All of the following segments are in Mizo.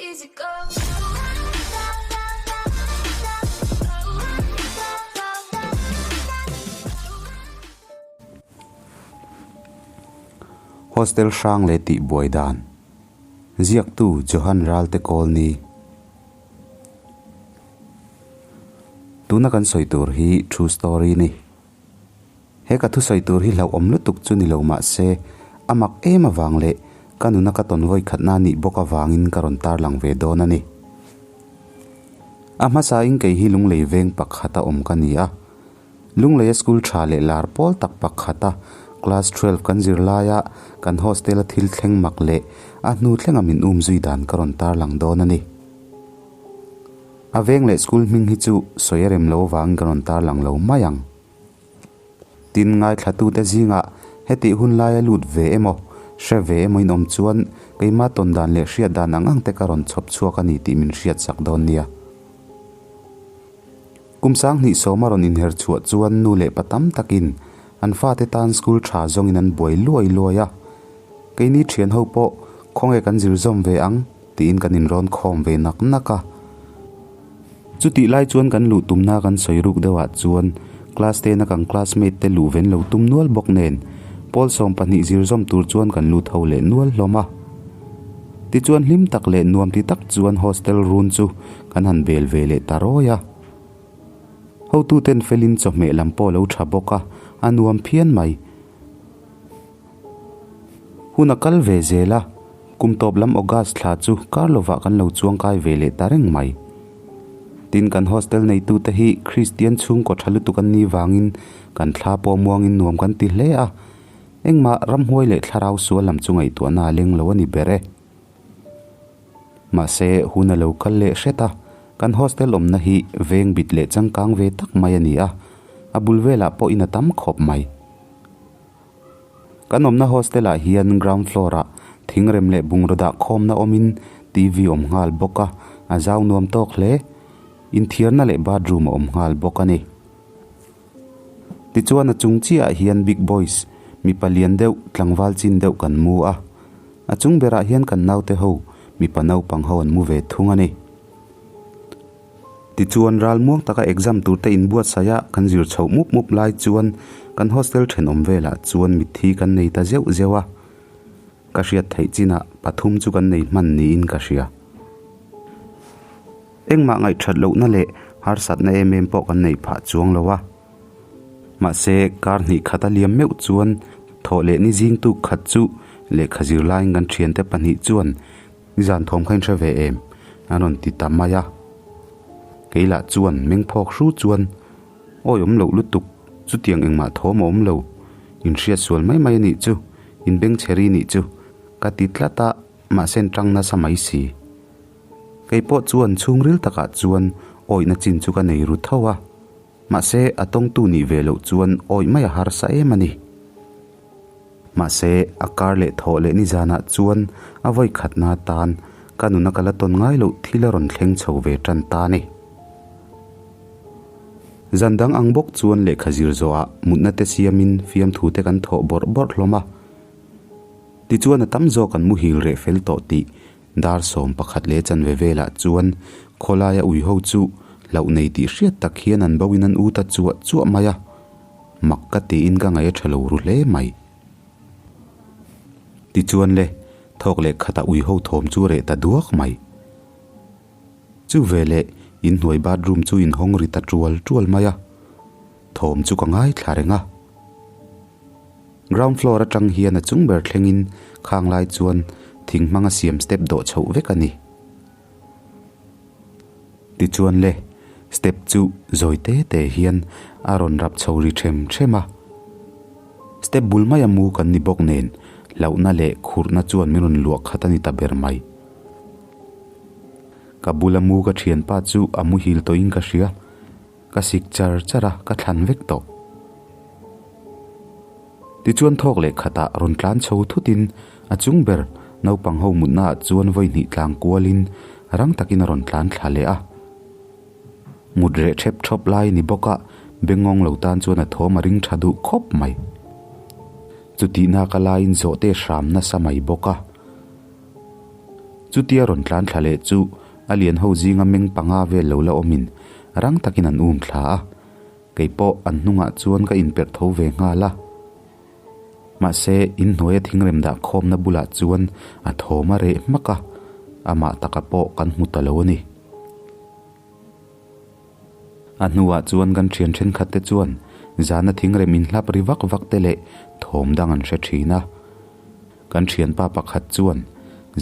Hostel hrang leh tih buai dan. Ziaktu Johan Ralte Kawlni. Tuna kan sawi tur hi true story ni. He ka thusawi tur hi hlauhawm lutuk chu ni lo mah se, a mak em avang leh ka nuna ka tawn vawi khatna nih bawk avangin ka rawn tarlang ve dawn a ni. A hmasain kei hi Lunglei veng pakhata awm ka ni a. Lungleia school tha leh lar pawl tak pakhata class 12 kan zir laia kan hostel-a thil thleng mak leh a hnu thlenga min um zui dan ka rawn tarlang dawn a ni. A veng leh school hming hi chu sawi a rem lo avangin ka rawn tarlang lo mai ang. Tin, ngaithlatute zingah hetih hun laia lut ve emaw, hre ve emaw in awm chuan keimah tawn dan leh hriat dan ang ang te ka rawn chhawp chhuak a ni tih min hriat sak dawn nia. Kum sanghnih sawma rawn inher chhuah chuan nu leh pa tam takin an fate tan school tha zawngin an buai luai luai a. Keini thian ho pawh khawnge kan zir zawm ve ang tiin kan inrawn khawm ve nak nak a. Chutih lai chuan kan luh tumna kan sawi ruk deuhah chuan class tena kan classmate te luh ven lo tum nual bawk nen pawl 12 zir zawm tur chuan kan lut ho leh nual hlawm a. Tichuan hlim tak leh nuam ti tak chuan hostel run chu kan han bel ve leh ta rawi a. Hotuten felin chawhmeh lam pawh lo tha bawk a, a nuam phian mai. Hun a kal ve zel a, kum tawp lam August thla chu kar lovah kan lo chuangkai ve leh ta reng mai. Tin kan hostel neitute hi Kristian chhungkaw tha lutuk an nih vangin kan thla pawh muangin nuam kan ti hle a, engmah ramhuai leh thlarau sual lam chu ngaihtuahna a leng lo a ni ber e. Mahse hun a lo kal leh hret a, kan hostel awmna hi veng bit leh changkang ve tak mai a ni a, a bul velah pawh in a tam khawp mai. Kan awmna hostel ah hian ground floor ah thingrem leh bungraw dah khawmna awmin TV awm nghal bawk a, a zau nuam tawk hle. Inthiarna leh bathroom a awm nghal bawk a ni. Tichuan a chung chiah ah hian big boys, mipa lian deuh, tlangval chin deuh kan mu a. A chung berah hian kan naute ho, mipa naupang ho an mu ve thung a ni. Tichuan ral muang taka exam tur te inbuatsaih a kan zir chhoh mup mup lai chuan kan hostel thenawm velah chuan mitthi kan nei ta zeuh zeuh a, ka hriat theih chinah pathum chu kan nei hman niin ka hria. Engmah ngaihthat lohna leh harsatna em em pawh kan neih phah chuang lo a. Mahse kar hnih khat a liam meuh chuan thawh leh ni zing tuk khat chu lehkha zir laiin kan thiante pahnih chuan Nizan thawm kha in hre ve em? A rawn ti ta mai a. Kei lah chuan meng phawk hru chuan, Awi awm loh lutuk, chutiang engmah thawm a awm lo. In hriat sual mai mai a nih chu, in beng chhe ri nih chu, ka ti tlat a, mahse an tang nasa mai si. Kei pawh chuan chhungril takah chuan awihna chin chu ka nei ru tho a. Mahse, a tawngtu nih ve loh chuan awih mai a harsa em a ni. Mahse, a kar leh thawh leh nizanah chuan a vawi khatna atan ka nuna ka la tawn ngai loh thil a rawn thleng chho ve tan ta a ni. Zan dang ang bawk chuan lehkha zir zawhah mutna te siamin fiamthu te kan thawh bawrh bawrh hlawm a. Tichuan a tam zawk an muhil reh fel tawh tih Dar 11 leh chanve velah chuan khawlaia ui ho chu hlauh nei tih hriat tak hian an bo in an u ta chuah chuah mai a, mak ka tiin ka ngaih a tha lo ru hle mai. Tichuan le, thawk leh khatah ui ho thawm chu reh ta duak mai. Chu veleh inhnuai bathroom chu inhawng ri ta tual tual mai a, thawm chu ka ngaithla reng a. Ground floor atang hian a chung ber thlengin khang lai chuan thing hmanga siam step dawh chhoh vek a ni. Tichuan le, step chu zawi te te hian a rawn rap chho ri them them a. Step bul maia mu kan ni bawk nen hlauhna leh khurhna chuan min rawn luah khat a ni ta ber mai. Ka bula mu ka thianpa chu a muhil tawhin ka hria. Ka sik char char a, ka thlan vek tawh. Tichuan thawk leh khatah rawn tlan chho thutin a chung ber naupang ho mutna ah chuan vawi hnih tlang kualin rang takin a rawn tlan thla leh a. Mut reh thep thawp lai ni bawk a, bengngawng lo tan chuan a thawm a ring tha duh khawp mai. Chutihna ka laiin zawhte hram nasa mai bawk a. Chutia rawn tlan thla leh chu a lian ho zinga meng panga vel lo la awmin rang takin an um thla a, kei pawh an hnungah chuan ka inperh tho ve nghal a. Mahse, inhnuaia thingrem dah khawmna bulah chuan a thawm a reh hmak a, amah taka pawh kan hmu ta lo a ni. A hnuah chuan kan thian thenkhat te chuan zana thingrem inhlap ri vak vak te leh thawm dang an hre thin a. Kan thianpa pakhat chuan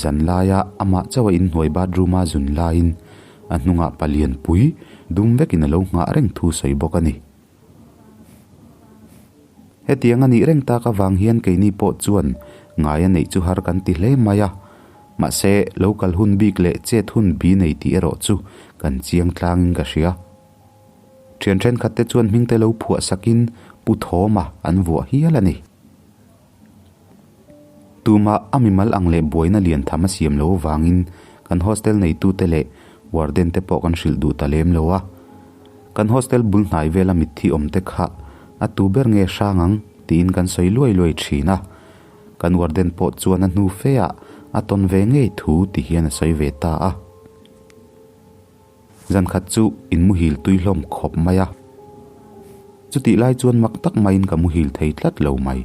zan laia amah chauha inhnuai bathroom a zun laiin a hnungah palian pui dum vekin a lo nghah reng thu sawi bawk a ni. Hetiang a nih reng tak avang hian keini pawh chuan ngai a neih chu har kan ti hle mai a, mahse lo kal hun bik leh chet hun bi nei tih erawh chu kan chiang tlangin ka hria. Thian thenkhat te chuan hmingte lo phuah sakin Pu Thawma an vuah hial a ni. Tumah a mimal ang leh buaina lian tham a siam lo avangin kan hostel neitute leh warden te pawh kan hrilh duh ta lem lo a. Kan hostel bul hnai vela mitthi awm te kha a tu ber nge hrang ang tiin kan sawi luai luai thin a. Kan warden pawh chuan a hnu fe ah a tawn ve ngei thu ti hian a sawi ve ta a. Zankhat chu in muhil tui hlawm khawp mai a. Chutih lai chuan mak tak maiin ka muhil thei tlat lo mai.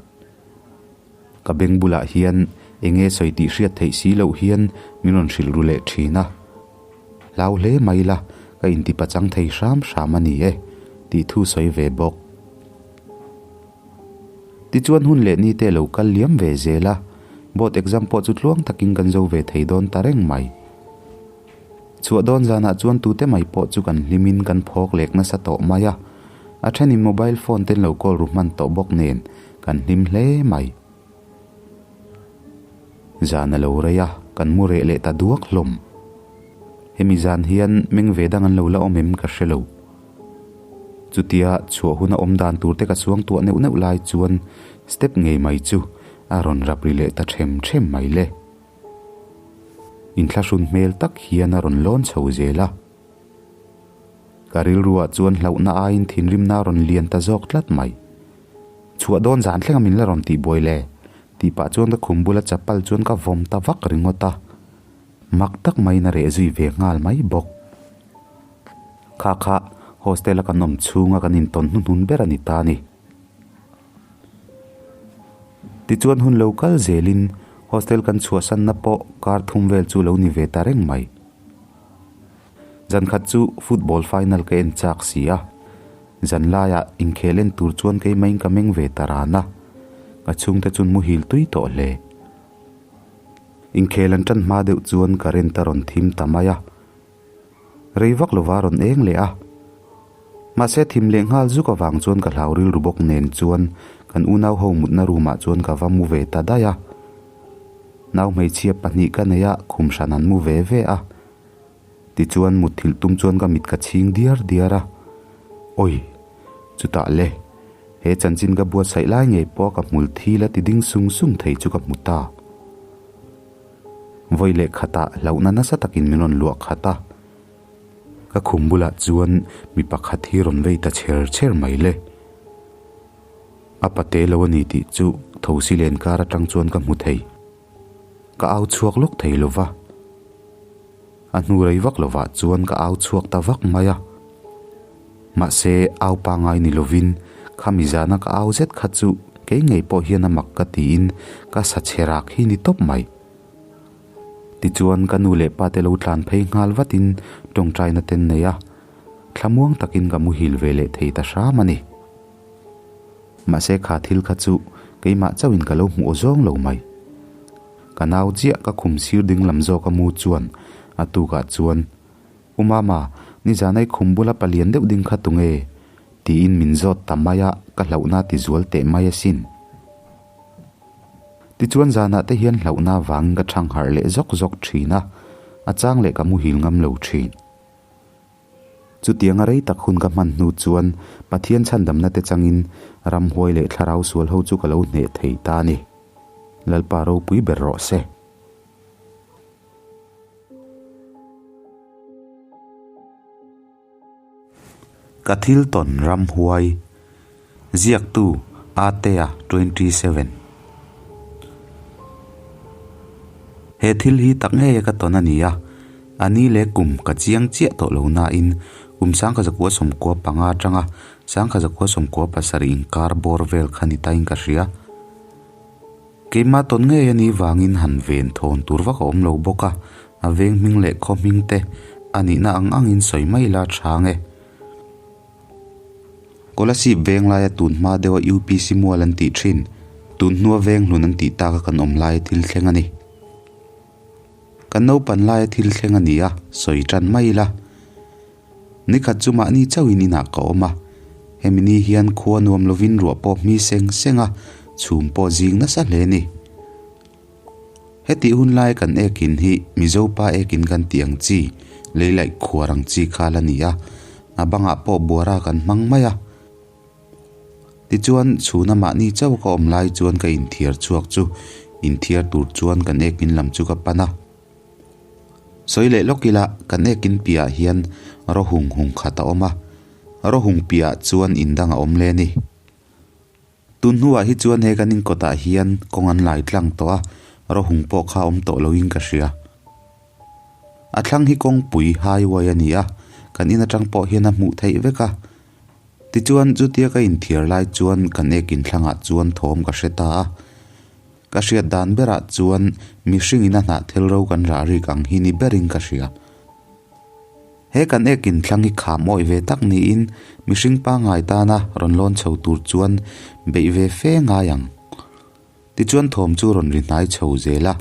Ka beng bulah hian eng nge sawi tih hriat theih si loh hian min rawn hrilh ru leh thin a. Hlau hle mai la, ka inti pachang thei hram hram a ni e, tih thu sawi ve bawk. Tichuan hun leh ni te lo kal liam ve zel a, board exam pawh chu tluang takin kan zo ve thei dawn ta reng mai. Chhuah dawn zanah chuan tute mai pawh chu kan hlimin kan phawk lek nasa tawh mai a, a thenin mobile phone ten lo call ru hman tawh bawk nen kan hlim hle mai. Zan a lo rei a, kan mu reh leh ta duak hlawm. Hemi zan hian meng ve dang an lo la awm em ka hre lo. Chutia chhuah huna awm dan tur te ka suang tuah neuh neuh lai chuan step ngei mai chu a rawn rap ri leh ta them them mai le. Inthlahrun hmel tak hian a rawn lawn chho zel a. Ka rilruah chuan hlauhna aiin thinrimna a rawn lian ta zawk tlat mai. Chhuah dawn zan thleng a min la rawn tih buai le? Tih pah chuan ka khum bula chapal chuan ka vawm ta vak ringawt a. Mak tak maiin a reh zui ve nghal mai bawk. Kha kha hostel a kan awm chhunga kan intawn hnuhnun ber a ni ta a ni. Tichuan hun lo kal zelin hostel kan chhuahsanna pawh kar thum vel chu lo ni ve ta reng mai. Zan khat chu football final ka en chak si a, zan laiah inkhel en tur chuan keimah in ka meng ve ta ran a, ka chhungte chuan muhil tui tawh hle. Inkhel an tan hma deuh chuan current a rawn thim ta mai a. Rei vak lova rawn eng leh a. Mahse thim leh nghal zuk avang chuan ka hlau rilru bawk nen chuan kan unau ho mutna room ah chuan ka va mu ve ta daih a. Nau hmeichhia pahnih ka nei a, khum hran an mu ve ve a. Tichuan mutthilh tum chuan ka mit ka chhing diar diar a. Awi! Chutah le, he chanchin ka buatsaih lai ngei pawh ka hmul thil a ti ding sung sung thei chu ka hmu ta. Vawi leh khatah hlauhna nasa takin min rawn luah khat a, ka khum bulah chuan mi pakhat hi rawn vei ta chher chher mai le. A pate lo a ni tih chu thosi len kar atang chuan ka hmu thei. Ka au chhuak lawk thei lo va. A hnu rei vak lovah chuan ka au chhuak ta vak mai a. Mahse au pangai ni lovin khami zana ka au zet kha chu kei ngei pawh hian a mak ka tiin ka sa chhe rak hi ni tawp mai. Tichuan ka nu leh pa te lo tlan phei nghal vatin tawngtaina ten nei a, thlamuang takin ka muhil ve leh thei ta hram a ni. Mahse kha thil kha chu keimah chauhin ka lo hmuh aw zawng lo mai. Ka nau chiah ka khum sir ding lam zawk a mu chuan a tukah chuan, U Mama, nizanai khum bula palian deuh ding kha tunge? tiin min zawt ta mai a, ka hlauhna ti zual teh mai asin. Tichuan zanah te hian hlauhna vangin ka chhang harh leh zawk zawk thin a, a chang leh ka muhil ngam lo thin. Chutianga rei tak hun ka hman hnu chuan Pathian chhandamna te changin ramhuai leh thlarau sual ho chu ka lo hneh thei ta a ni. Lalpa ropui ber rawh se. Ka thil tawn ramhuai ziaktu Atea 27. He thil hi tak ngeia ka tawn a ni a, a ni leh kum ka chiang chiah tawh lo nain kum 1995 atanga 1997 inkar bawr vel kha ni tain ka hria. Keimah tawn ngei a nih vangin han ven thawn tur vak a awm lo bawk a, a veng hming leh khaw hming te a nihna ang angin sawi mai ila chhang e. Kolasib veng laia tun hma deuha UPC mual an tih thin, tun hnua veng hlun an tih taka kan awm laia thil thleng a ni. Kan naupan laia thil thleng a ni a, sawi tan mai ila. Nikhat chu mahni chauhin inah ka awm a, hemi ni hian khua nuam lovin ruah pawh hmi seng seng a, chhum pawh zing nasa hle a ni. Hetih hun lai kan ekin hi Mizo pa ekin kan tih ang chi, lei laih khuar ang chi kha la ni a, a bangah pawh buara kan hmang mai a. Tichuan, chhuna mahni chauh ka awm lai chuan ka inthiar chhuak chu inthiar tur chuan kan ekin lam chu ka pan a. Sawi leh lawk ila, kan ekin piahah hian ro hung hung khat a awm a, ro hung piahah chuan indang a awm le a ni. Tun hnuah hi chuan he kan inkawtah hian kawng an lai tlang tawh a, rawhung pawh kha awm tawh loin ka hria. A thlang hi kawngpui, highway, a ni a, kan in atang pawh hian a hmuh theih vek a. Tichuan, chutia ka inthiar lai chuan kan ek inthlangah chuan thawm ka hre ta a. Ka hriat dan berah chuan mihringin a hnah thil ro kan rah rik ang hi ni berin ka hria. He kan ek inthlang hi kham awih ve tak niin mihring pangngai tana rawn lawn chho tur chuan beih ve fe ngai ang. Tichuan thawm chu rawn ri hnai chho zel a,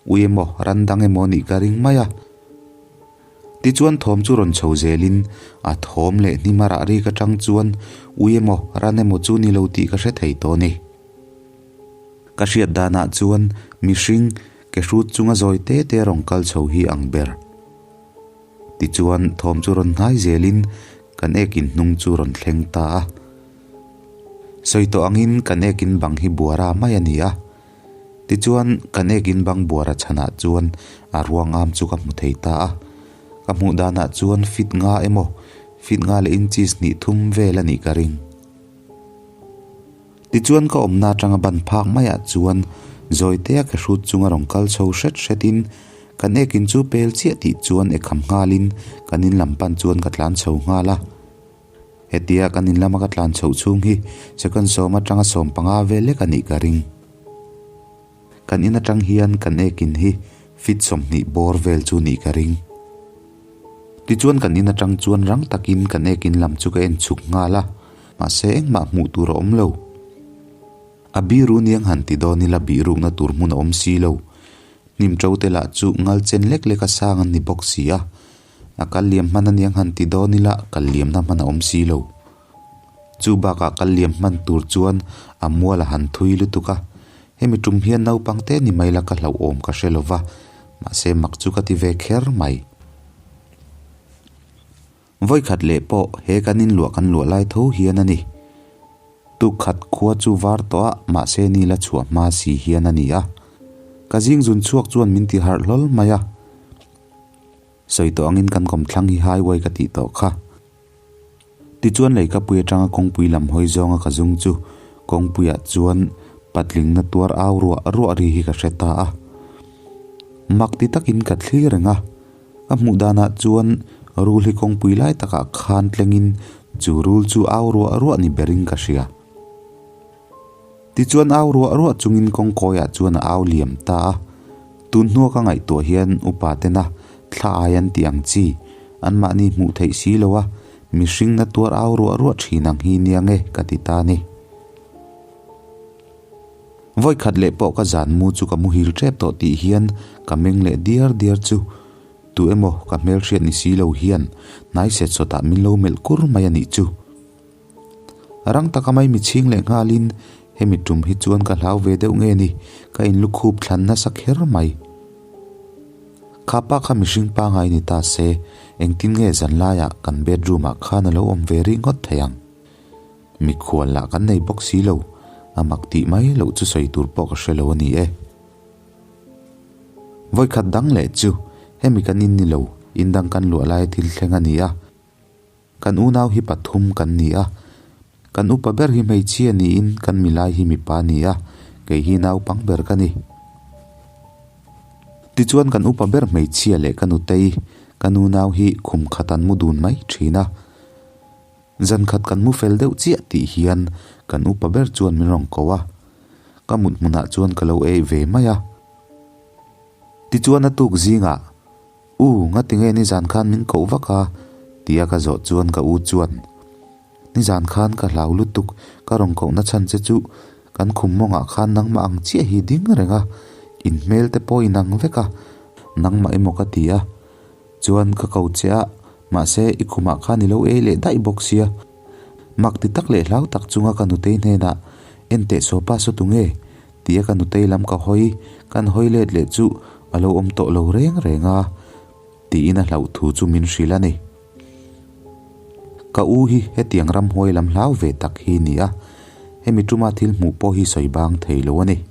ui emaw ran dang emaw nih ka ring mai a. Tichuan thawm chu rawn chho zelin a thawm leh hnim a rah rik atang chuan ui emaw ran emaw chu ni lo tih ka hre thei tawh a ni. Ka hriat danah chuan mihring ke hrut chunga zawi te te rawn kal chho hi ang ber. Tichuan thawm chu rawn hnai zelin kan ekin hnung chu rawn thleng ta a. Sawi tawh angin kan ekin bang hi buara mai a ni a. Tichuan kan ekin bang buara chhanah chuan a ruang am chu ka hmu thei ta a. Ka hmuh danah chuan fit nga emaw, fit nga leh inches hnih thum vel a nih ka ring. Tichuan ka awmna atanga ban phak maiah chuan Zawitea ke hrut chunga rawn kal chho hret hretin kan ekin chu pel chiah tih chuan ekham nghalin kan in lam pan chuan ka tlan chho nghal a. Hetia kan in lama ka tlan chhoh chhung hi second sawm atanga 15 vel lek a nih ka ring. Kan in atang hian kan ekin hi feet 20 bawr vel chu nih ka ring. Tichuan kan in atang chuan rang takin kan ekin lam chu ka en chhuk nghal a. Mahse engmah hmuh tur a awm lo. A biru niang han ti dawn ila bihrukna tur hmun a awm si lo. Hnim to te lah chu ngal chen lek lek a sang an ni bawk si a. A kal liam hman aniang han ti dawn ila kal liamna hman a awm si lo. Chu bakah kal liam hman tur chuan a mual a han thui lutuk a. Hemi tum hian naupang te ni mai la ka hlauhawm ka hre lo va, mahse mak chu ka ti ve kher mai. Vawikhat leh pawh he kan inluah kan luah lai tho hian a ni. Tukkhat khua chu var tawh a, mahse ni la chhuah hma si hian a ni a. Ka zing zun chhuak chuan min ti harh hlawl mai a. Sawi tawh angin kan kawmthlang hi highway ka tih tawh kha. Tichuan leikapui atanga kawngpui lam hawi zawnga ka zung chu kawngpuiah chuan patlingna tuar au ruah ruah ri hi ka hre ta a. Mak ti takin ka thlir reng a. Ka hmuh danah chuan rul hi kawngpui lai takah khan tlengin chu rul chu au ruah ruah ni berin ka hria. Tichuan au ruah ruah chungin kawngkawiah chuan a au liam ta a. Tun hnua ka ngaihtuah hian upa tena thla ai an tih ang chi, anmahni hmuh theih si lo a, mihring na tuar au ruah ruah thin ang hi nia nge ka ti ta a ni. Vawi khat leh pawh ka zan mu chu ka muhil tep tawh tih hian ka meng leh diar diar chu tu emaw ka hmelhriat ni si lo hian hnai set sawtah min lo melh kur mai a nih chu. Rang taka mai mi chhing leh nghalin hemi tum hi chuan ka hlau ve deuh nge ni ka inlukhup thlan nasa kher mai. Kha pa kha mihring pangai ni ta se engtin nge zanlaiah kan bedroom ah khan a lo awm ve rih ngawt thei ang. Mikhual lah kan nei bawk si lo, a mak tih mai loh chu sawi tur pawh ka hre lo a ni e. Vawikhat dang leh chu hemi kan in ni lo, in dang kan luah laia thil thleng a ni a. Kan unau hi pathum kan ni a, kan upa ber hi hmeichhia niin kan milai hi mipa a ni a, kei hi naupang ber ka ni. Tichuan kan upa ber hmeichhia leh ka nutei, ka nu nau hi khum khat an mu dun mai thin a. Zan khat kan mu fel deuh chiah tih hian kan upa ber chuan min rawn ko a, ka mut hmunah chuan ka lo ei ve mai a. Tichuan a tuk zingah, U, ngatinge nizan khan min koh vak a? tia ka zawh chuan ka u chuan, Nizan khan ka hlau lutuk, ka rawn kohna chhan che chu kan khum mawngah khan nangmah ang chiah hi ding reng a, in hmel te pawh inang vek a, nangmah emaw ka ti a. Chuan ka ko che a, mahse i khumah khan i lo ei leh daih bawk sia. Mak ti tak leh hlau tak chunga ka nutei hnenah, Enteh sawpa saw tu nge? tia ka nutei lam ka hawi, kan hawi let leh chu a lo awm tawh lo reng reng a, tiin a hlauh thu chu min hrilh a ni. Ka u hi hetiang ramhuai lam hlau ve tak hi ni a, hemi tuma thil hmuh pawh hi sawi bang thei lo a ni.